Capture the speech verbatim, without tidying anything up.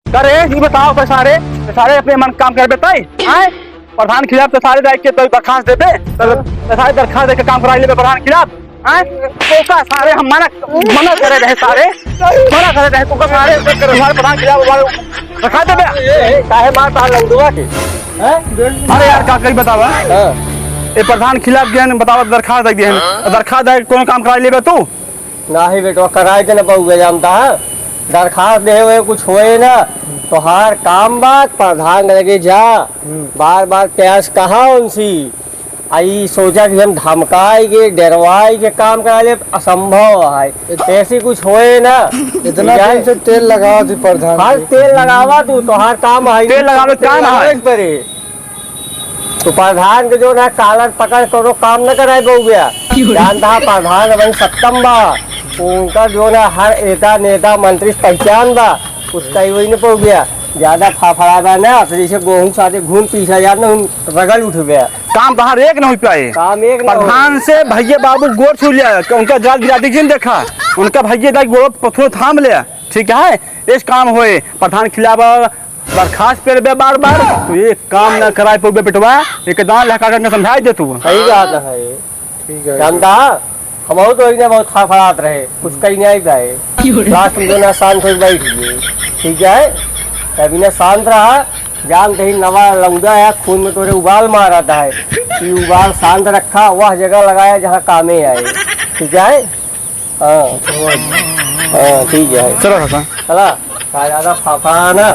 करे, ई बताओ तो सारे, तो सारे अपने मन काम करबे तई, आए? प्रधान खिलाफ तो सारे जाए के तो दरखास्त देबे, तो, तो सारे दरखास्त दे के काम कराई लेबे प्रधान खिलाफ, आए? तो का सारे हम मना, मना करे रहे सारे, मना करे रहे, तो का सारे तुम्हारे प्रधान खिलाफ हमारे दरखास्त देबे? काहे मार तार लंगड़ुआ के? हैं? अरे यार, का कही बतावा? हाँ। ए प्रधान खिलाफ गए बतावा, दरखास्त दे दिए हैं। दरखास्त दे के कौन काम कराई लेबे तू? नाही बेटवा, कराए के न पउबे, जानता है? दरखास्त दे हुए कुछ होए ना, तोहार काम बा, प्रधान के लगे जा, हम्म। बार बार प्यास कहा उनसी, आ ई सोचा कि हम धमकाई के, डरवाई के काम करा ले, असंभव है। इत-, ऐसी कुछ होए ना। इतना ठीक है? दिन से तेल लगावा थी प्रधान हर जी। तेल लगावा तू, तोहार काम है, तेल लगावे के काम है। लगावे के पड़े। तो प्रधान के जो ना कॉलर पकड़ करो काम न कराए पउबे। क्यों रे? जानता है प्रधान अबहीं सत्तम बा, उनका जो ना हर एता नेता मंत्री से पहचान बा, कुछ कही वही न पउबे। ज्यादा फाफड़ा बा ना, तो जैसे गोहूं साथे घून पीसा जात ना, हम रगड़ उठबे। काम तहार एक न हो पाए। काम एक न हो। प्रधान से भैया बाबू गोर छू लिया, उनका जात गिराती जिन देखा, उनका भैया तक गोर पथरो थाम लिया, ठीक है, इस काम होए। प्रधान खिलाफ दरखास्त पेलबे बार बार, तो एक काम ना कराए पउबे बेटवा, एक दान लहका के समझाई दे तू। सही बात है। ठीक है। जानता, हमहू तो इन्हें बहुत फड़फड़ात रहे, कुछ कही नहीं पाए। क्यों रे? लास्ट में जो ना शांत होके बैठ गए, ठीक है? तब इन्हें शांत रहा, जान कहीं नवा लौंडा है, खून में तोरे उबाल मारा था है, कि उबाल शांत रखा, वह जगह लगाया जहाँ कामे आए, ठीक है? हाँ। हाँ, ठीक है। चलो काका। चला, का ज्यादा फाफा ना।